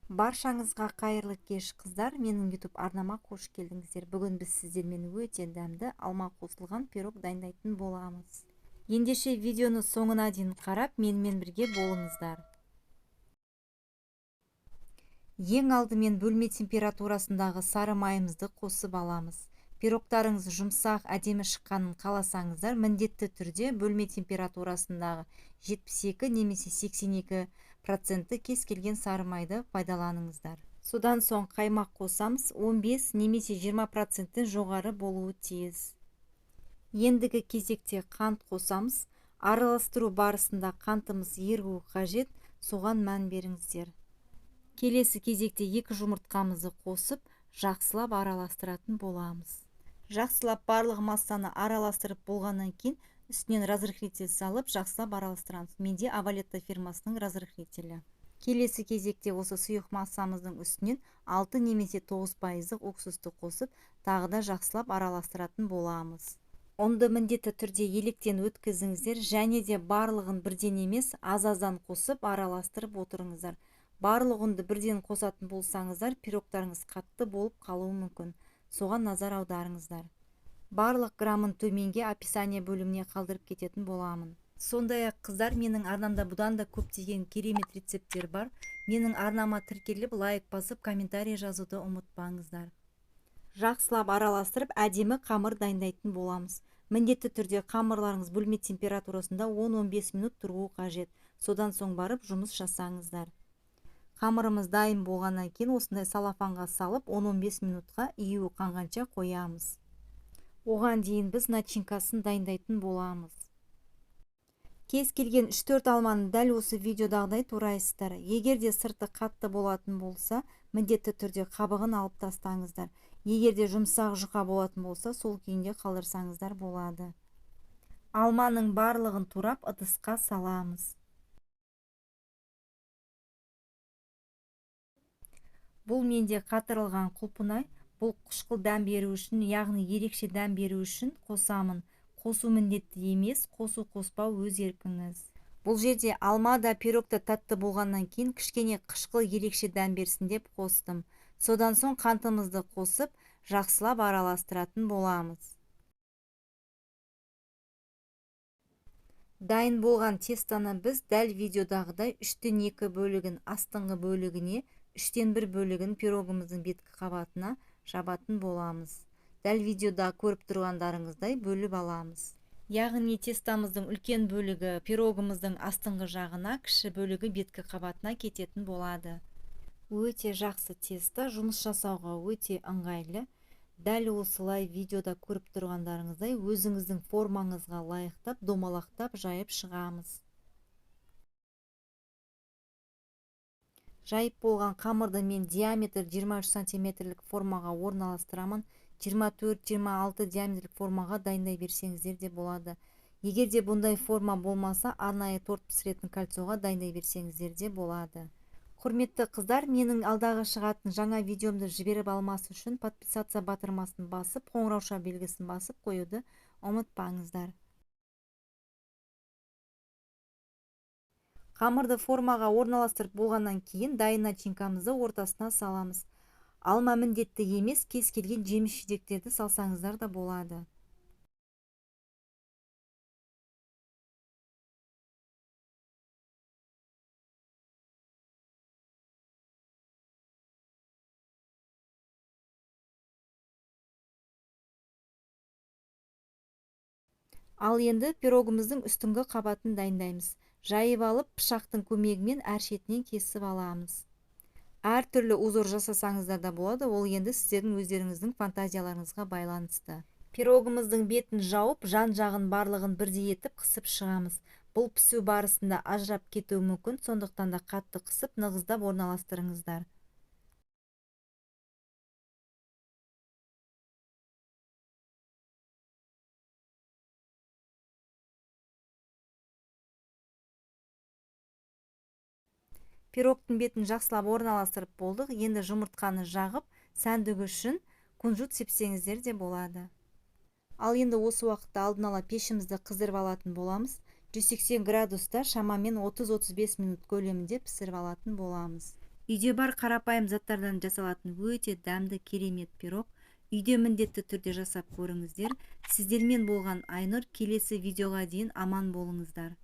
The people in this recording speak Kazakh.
Баршаңызға қайырлы кеш, қыздар. Менің YouTube арнама қош келдіңіздер. Бүгін біз сіздермен өте дәмді алма қосылған пирог дайындайтын боламыз. Ендеше видеоны соңына дейін қарап, менімен бірге болыңыздар. Ең алдымен бөлме температурасындағы сары майымызды қосып аламыз. Пирогтарыңыз жұмсақ, әдемі шыққанын қаласаңыздар, міндетті түрде бөлме температурасындағы 72 немесе 82% кез келген сары майды пайдаланыңыздар. Содан соң қаймақ қосамыз, 15 немесе 20%-тен жоғары болуы тиіс. Ендігі кезекте қант қосамыз. Араластыру барысында қантымыз еруі қажет, соған мән беріңіздер. Келесі кезекте 2 жұмыртқамызды қосып, жақсылап араластыратын боламыз. Жақсылап барлық массаны араластырып болғаннан кейін үстінен разрыхлитель салып, жақсылап араластырамыз. Менде Авалетта фирмасының разрыхлителі. Келесі кезекте осы сұйық массамыздың үстінен 6 немесе 9% уксусты қосып, тағы да жақсылап араластыратын боламыз. Ұнды міндетті түрде електен өткізіңіздер және де барлығын бірден емес, аз-аздан қосып араластырып отырыңыздар. Барлық ұнды бірден қосатын болсаңыздар, пирогтарыңыз қатты болып қалуы мүмкін. Соған назар аударыңыздар. Барлық граммын төменге описание бөліміне қалдырып кететін боламын. Сондай-ақ қыздар, менің арнамда бұдан да көптеген керемет рецепттер бар. Менің арнама тіркеліп, лайк басып, комментарий жазуды ұмытпаңыздар. Жақсылап араластырып, әдемі қамыр дайындайтын боламыз. Міндетті түрде қамырларыңыз бөлме температурасында 10-15 минут тұруы қажет. Содан соң барып жұмыс жасаңыздар. Қамырымыз дайын болғаннан кейін осындай салафанға салып, 10-15 минутқа июі қанғанша қоямыз. Оған дейін біз начинкасын дайындайтын боламыз. Кез келген 3-4 алманы дәл осы видеодағыдай турайсыздар. Егер де сырты қатты болатын болса, міндетті түрде қабығын алып тастаңыздар. Егер де жұмсақ жұқа болатын болса, сол күйінде қалдырсаңыздар болады. Алманың барлығын турап ыдысқа саламыз. Бұл менде қатырылған құлпынай. Бұл қышқыл дәм беру үшін, яғни ерекше дәм беру үшін қосамын. Қосу міндетті емес, қосу қоспау өз еркіңіз. Бұл жерде алма да пирог та тәтті болғаннан кейін кішкене қышқыл ерекше дәм берсін деп қостым. Содан соң қантымызды қосып, жақсылап араластыратын боламыз. Дайын болған тестаны біз дәл видеодағыдай 3-2 бөлігін астыңғы бөлігіне, 1/3 бөлігін пирогымыздың беткі қабатына жабатын боламыз. Дәл видеода көріп тұрғандарыңыздай бөліп аламыз. Яғни тестамыздың үлкен бөлігі пирогымыздың астыңғы жағына, кіші бөлігі беткі қабатына кететін болады. Өте жақсы теста, жұмыс жасауға өте ыңғайлы. Дәл осылай видеода көріп тұрғандарыңыздай өзіңіздің формаңызға лайықтап, домалақтап жайып шығамыз. Жайып болған қамырды мен диаметр 23 сантиметрлік формаға орналастырамын. 24-26 диаметрлік формаға дайындай берсеңіздер де болады. Егер де бұндай форма болмаса, арнайы торт пісіретін кольцоға дайындай берсеңіздер де болады. Құрметті қыздар, менің алдағы шығатын жаңа видеомды жіберіп алмас үшін подписаться батырмасын басып, қоңырауша белгісін басып қоюды ұмытпаңыздар. Қамырды формаға орналастырып болғаннан кейін дайын начинкамызды ортасына саламыз. Алма міндетті емес, кез келген жеміс жидектерді салсаңыздар да болады. Ал енді пирогымыздың үстіңгі қабатын дайындаймыз. Жайып алып, пышақтың көмегімен әр шетінен кесіп аламыз. Әртүрлі узор жасасаңыздар да болады, ол енді сіздердің өздеріңіздің фантазияларыңызға байланысты. Пирогымыздың бетін жауып, жан-жағын барлығын бірдей етіп қысып шығамыз. Бұл пісу барысында ажырап кетуі мүмкін, сондықтан да қатты қысып, нығыздап орналастырыңыздар. Пирогтың бетін жақсылап орналастырып болдық. Енді жұмыртқаны жағып, сәндігі үшін кунжут сепсеңіздер де болады. Ал енді осы уақытта алдын ала пешімізді қыздырып алатын боламыз. 180 градуста шамамен 30-35 минут көлемінде пісіріп алатын боламыз. Үйде бар қарапайым заттардан жасалатын өте дәмді керемет пирог. Үйде міндетті түрде жасап көріңіздер. Сіздермен болған Айнұр. Келесі видеоға дейін аман болыңыздар.